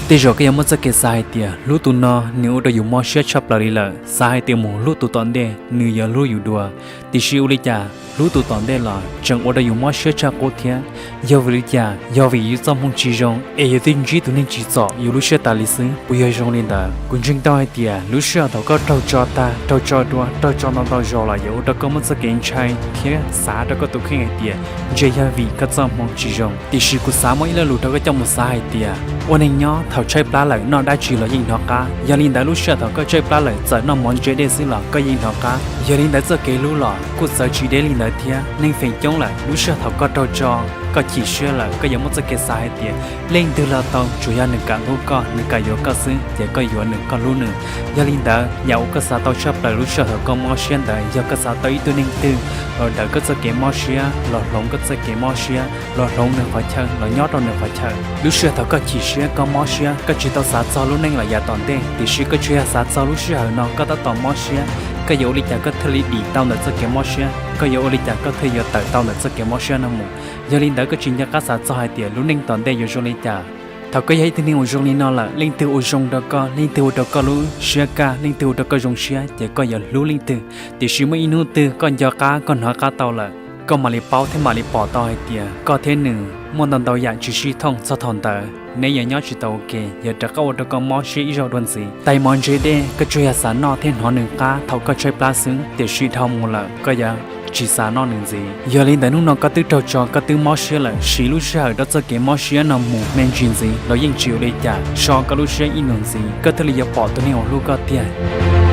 Tej zaum koj yuav muaj txoj kev xav hais tias hlub tus no nws ua rau yus mob siab tshaj plaws li lawm, xav hais tias mus hlub tus tom ntej nws yuav hlub yus dua. Tiam sis ua li cas hlub tus tom ntej los tseem ua rau yus mob siab tshaj qub thiab? Yog vim li cas? Yog vim yus txoj hmoo tsis zoo es yus twb ntsib tus neeg tsim txom yus lub siab tas li xwb, puas yog zoo li ntawd? Kuv ntseeg tau hais tias lub sij hawm thaum koj raug tso tag, raug tso dua, raug tso ntau ntau zaus los yuav ua rau koj muaj txoj kev ntshai thiab xav rau koj tus kheej hais tias ntshe yog vim koj txoj hmoo tsis zoo. Tiam sis kuv xav muaj ib lo lus rau koj coj mus xav hais tias ua neeg nyob thaum tshaib plab lawm noj dab tsi los yeej hnov qab. Yog li ntawd lub sij hawm thaum koj tshaib plab lawm txawm noj mov ntse dej xwb los koj yeej hnov qab. Yog li ntawd txoj kev hlub los kuj txawv tsis deb li ntawd thiab. Neeg feem coob lawm lub sij hawm thaum koj raug tso, koj chim siab lawm koj yuav muaj txoj kev xav hais tias leej twg los tau tsuas yog nws kam hlub koj, nws kam yuav koj xwb ces koj yuav nws, koj hlub nws. Yog li ntawd yam uas koj xav tau tshaj plaws lub sij hawm thaum koj mob siab ntawd yog koj xav tau ib tug neeg twg los daws koj txoj kev mob siab, los hloov koj txoj kev mob siab, los hloov nws qhov chaw, los nyob rau nws qhov chaw. Lub sij hawm thaum koj chim siab, koj mob siab, koj tsis tau xav txog lub neej los yav tom ntej, tiam sis koj tsuas yog xav txog lub sij hawm no koj tab tom mob siab, koj yuav ua li cas koj thiaj li dim tau ntawm txoj kev mob siab, koj yuav ua li cas koj thiaj yuav tawm tau ntawm txoj kev mob siab no mus. Yog li ntawd koj tsis nco qab xav txog hais tias lub neej tom ntej yuav zoo li cas. Thaum koj yog ib tug neeg uas zoo li no lawm, leej twg ua zoo rau koj, leej twg ua rau koj lub siab kaj, leej twg ua rau koj zoo siab ces koj yuav hlub leej twg. Tiam sis muaj ib hnub twg koj nco qab, koj hnov qab tau lawm, koj mam li paub thiab mam li pom tau hais tias koj thiab nws muaj ntau ntau yam tsis sib thooj txog thaum ntawd, neb yuav nyob tsis tau ua ke, yuav rov qab ua rau koj mob siab ib zaug dua ntxiv. Tais mov ntse dej koj tsuas yog xav noj thiab hnov nws qab thaum koj tshaib plab xwb, tiam sis dhau mus lawm koj yuav tsis xav noj nws ntxiv. Yog li ntawd hnub no koj twb raug tso, koj twb mob siab lawm, siv lub sij hawm rau txoj kev mob siab no mus me ntsis ntxiv los yeej tsis ua li cas, so koj lub siab ib nus ntxiv koj thiaj li yuav pom tus neeg uas hlub koj tiag.